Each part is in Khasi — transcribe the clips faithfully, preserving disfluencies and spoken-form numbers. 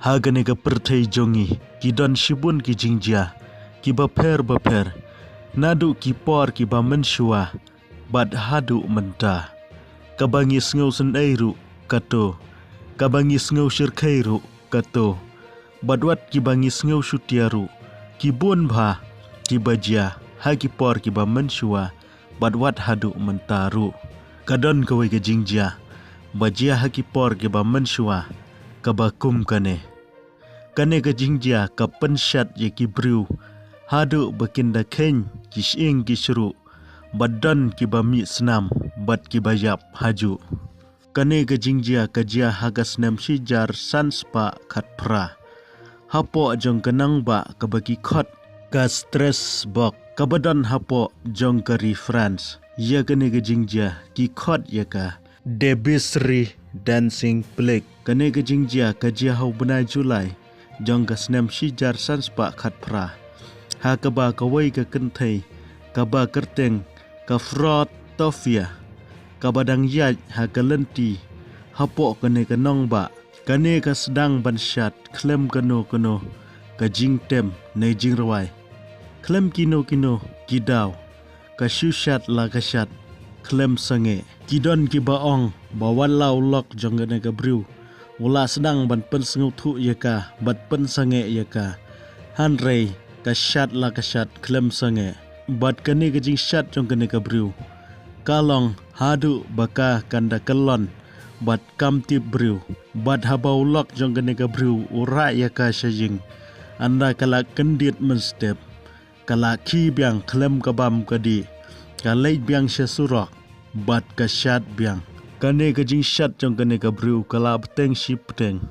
Ha kane ka pyrthei jong ngi, ki don shibun ki jingjia, ki bapher bapher, naduh ki por ki ba mynshuwa, bad haduh mynta. Ka ba ngi sngew sngewsih ruh, kato. Ka ba ngi sngew shyrkhei ruh, kato. Bad wat ki ba ngi sngew shutia ruh, ki bun bha, ki ba jia, ha ki por ki ba mynshuwa, bad wat haduh mynta ruh. Ka don kawei ka jingjia, ba jia ha ki por ki ba mynshuwa, ka ba kum kane. Kane ka jingjia ka pynshat ïa ki briew, haduh ba kin da kheiñ ki shyieng ki shruh, bad don ki ba mih snam, bad ki ba ïap hajuh. Kane ka jingjia ka jia ha ka snem shijar san spah khatphra. Hapoh jong ka nongbah ka ba ki khot ka Strasbourg, ka ba don hapoh jong ka ri France. Ïa kane ka jingjia ki khot ïa ka Debisri Dancing Plague. Kane ka jingjia ka jia ha u bnai July jong ka snem shijar san spah khatphra. Ha ka ba kawei ka kynthei, ka ba kyrteng ka Frau Toffia, ka ba dang ïaid ha ka lynti, hapoh kane ka nongbah, kane ka sdang ban shad khlem kano kano ka jingtem ne jingrwai. Khlem kino kino ki daw, ka shu shad la ka shad khlem sangeh. Ki don ki ba ong ba wat la u lok jong kane ka briew u la sdang ban pynsngewthuh ïa ka, bad pynsangeh ïa ka. Hynrei ka shad la ka shad khlem sangeh. Bad kane ka jingshad jong kane ka briew ka long haduh ba ka kan da kyllon, bad kam tip briew. Bad haba u lok jong kane ka briew u rah ïa ka sha ïing, ynda ka la kyndit mynstep, ka la khie biang khlem ka bam ka dih, ka leit biang sha surok, bad ka shad biang. Kane ka jingshad jong kane ka briew ka la bteng shi bteng.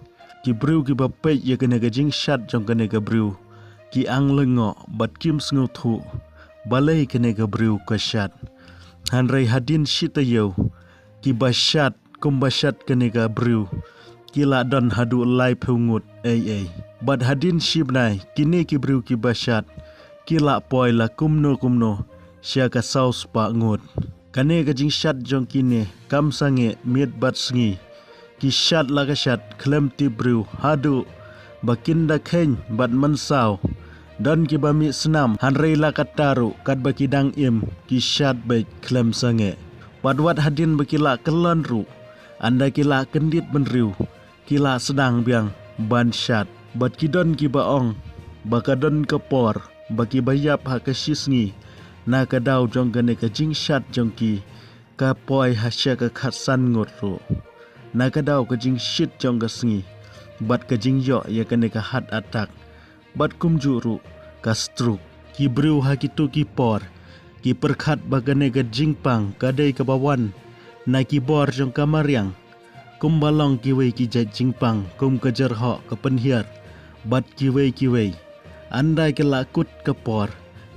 Ki briew ki ba peit ïa kane ka jingshad jong kane ka briew ki ang lyngngoh bad kim sngewthuh balei kane ka briew ka shad. Hynrei hadien shi taïew, ki ba shad kum ba shad kane ka briew ki la don haduh laiphew ngut ei ei. Bad hadien shi bnai, kine ki briew ki ba shad ki la poi la kumno kumno sha ka saw spah ngut. Kane ka jingshad jong kine kam sangeh miet bad sngi. Ki shad la ka shad khlem tip briew haduh ba kin da kheiñ bad mynsaw. Don ki ba mih snam, hynrei la katta ruh, katba ki dang im, ki shad beit khlem sangeh. Bad wat hadien ba ki la kyllon ruh, ynda ki la kyndit bynriew, ki la sdang biang ban shad. Bad ki don ki ba ong ba ka don ka por ba ki ba ïap ha ka shi sngi, na ka daw jong kane ka jingshad jong ki ka poi ha sha ka khatsan ngut ruh. Na ka daw ka jingshit jong ka sngi bad ka jingïoh ïa kane ka heart attack, bad kumjuh ruh ka stroke. Ki briew ha kito ki por ki pyrkhat ba kane ka jingpang ka dei ka ba wan na ki bor jong ka mariang. Kumba long kiwei ki jait jingpang kum ka jyrhoh, ka pynhiar, bad kiwei kiwei. Ynda ki la kut ka por,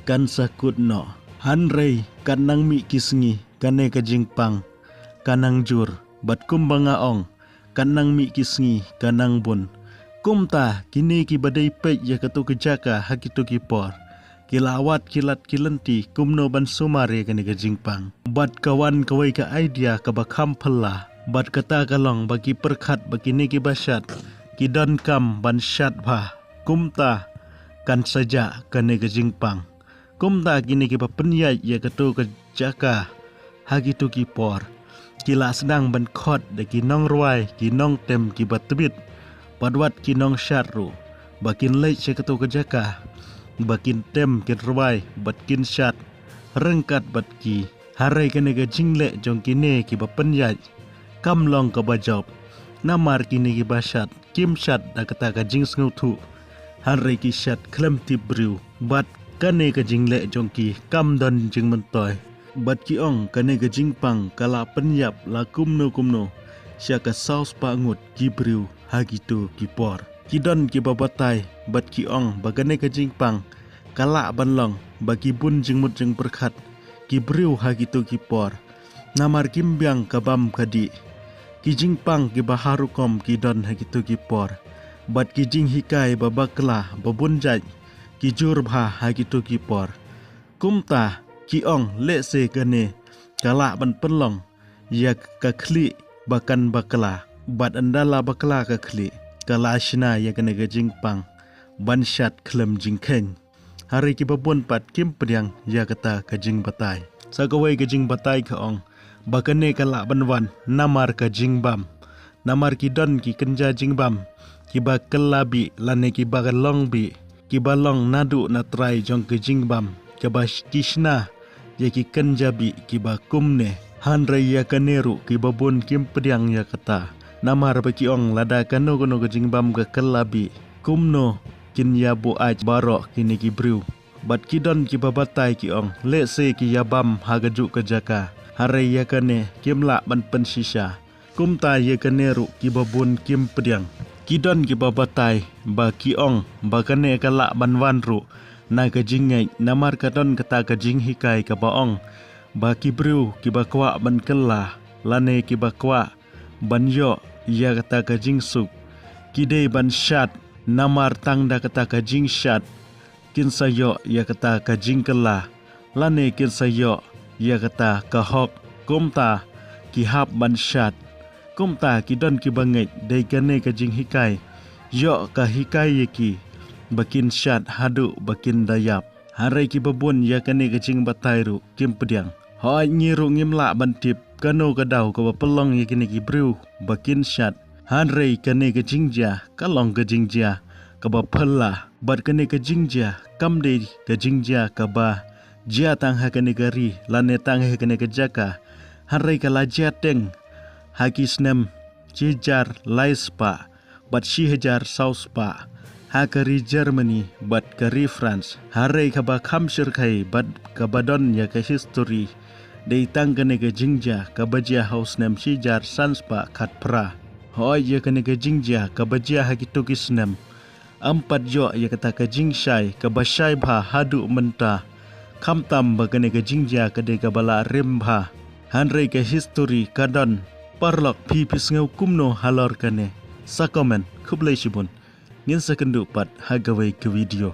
kan sa kut noh. Hynrei kan nang mih ki sngi kane ka jingpang ka nang jur, bad kumba nga ong, kan nang mih ki sngi ka nang bun. Kumta kine ki ba dei peit ïa kato ka jaka ha kito ki por ki la wad ki lad ki lynti kumno ban sumar ïa kane ka jingpang. Bad ka wan kawei ka idea ka ba kham phylla, bad kata ka long ba ki pyrkhat ba kine ki ba shad ki donkam ban shad bha, kumta kan sa jah kane ka jingpang. Kumta kine ki ba pynïaid ïa kato ka jaka ha kito ki por ki la sdang ban khot da ki nongrwai, ki nongtem ki ba tbit, bad wat ki nongshad ruh, ba kin leit sha kato ka jaka, ba kin tem, kin rwai bad kin shad ryngkat bad ki. Hynrei kane ka jingleh jong kine ki ba pynïaid kam long ka ba jop, namar kine ki ba shad kim shad da kata ka jingsngewthuh, hynrei ki shad khlem tip briew. Bad kane ka jingleh jong ki kam don jingmyntoi, bad ki ong kane ka jingpang ka la pynïap la kumno kumno sha ka saw spah ngut ki briew ha kito ki por. Ki don ki ba batai bad ki ong ba kane ka jingpang ka lah ban long ba ki bun jingmut jingpyrkhat ki briew ha kito ki por, namar kim biang ka bam ka dih. Ki jingpang ki ba har rukom ki don ha kito ki por, bad ki jinghikai ba bakla ba bun jait ki jur bha ha kito ki por. Kumta ki ong lehse kane ka lah ban pynlong ïa ka khlieh ba kan bakla, bad ynda la bakla ka khlieh, ka la shna ïa kane ka jingpang ban shad khlem jingkheiñ. Hynrei kiba bun pat kim pdiang ïa kata ka jingbatai. Sa kawei ka jingbatai ka ong ba kane ka lah ban wan namar ka jingbam. Namar ki don ki kynja jingbam kiba kylla bih lane kiba long bih, kiba long naduh na trai jong ka jingbam, kaba ki shna ïa ki kynja bih kiba kumne. Hynrei ïa kane ruh kiba bun kim pdiang ïa kata. Namar ba ki ong lada kano kano ka jingbam ka kylla bih, kumno kin ïa buaid baroh kine ki briew. Bad ki don kiba batai ki ong, lehse ki ïa bam ha kajuh ka jaka. Hynrei ïa kane kim lah ban pynshisha. Kumta ïa kane ruh kiba bun kim pdiang. Ki don kiba batai ba ki ong ba kane ka lah ban wan ruh na ka jingngeit, namar ka don kata ka jinghikai kaba ong ba ki briew kiba kwah ban kylla lane kiba kwah ban ïoh ïa kata ka jingsuk, ki dei ban shad. Namar tang da kata ka jingshad kin sa ïoh ïa kata ka jingkylla lane kin sa ïoh ïa kata ka hok. Kumta ki hap ban shad. Kumta ki don kiba ngeit dei kane ka jinghikai, ïoh ka hikai ïa ki ba kin shad haduh ba kin da ïap. Hynrei kiba bun ïa kane ka jingbatai ruh kim pdiang. Hooid, ngi ruh ngim lah ban tip kano ka daw kaba pynlong ïa kine ki briew ba kin shad. Hynrei kane ka jingjia ka long ka jingjia kaba phylla. Bad kane ka jingjia kam dei ka jingjia kaba jia tang ha kane ka ri lane tang ha kane ka jaka. Hynrei ka la jia teng ha ki snem shi hajar lai spah bad shi hajar saw spah ha ka ri Germany bad ka ri France. Hynrei kaba kham shyrkhei bad kaba don ïa ka history, dei tang kane ka jingjia kaba jia ha u snem shi hajar san spah khatphra. Hooid, ïa kane ka jingjia kaba jia ha kito ki snem, ym pat ïoh ïa kata ka jingshai kaba shai bha haduh mynta. Khamtam ba kane ka jingjia ka dei kaba la rim bha. Hynrei ka history ka don. Paralok, phi phi sngew kumno halor kane? Sa comment. Khublei shibun. Ngin sa kynduh pat ha kawei ka video.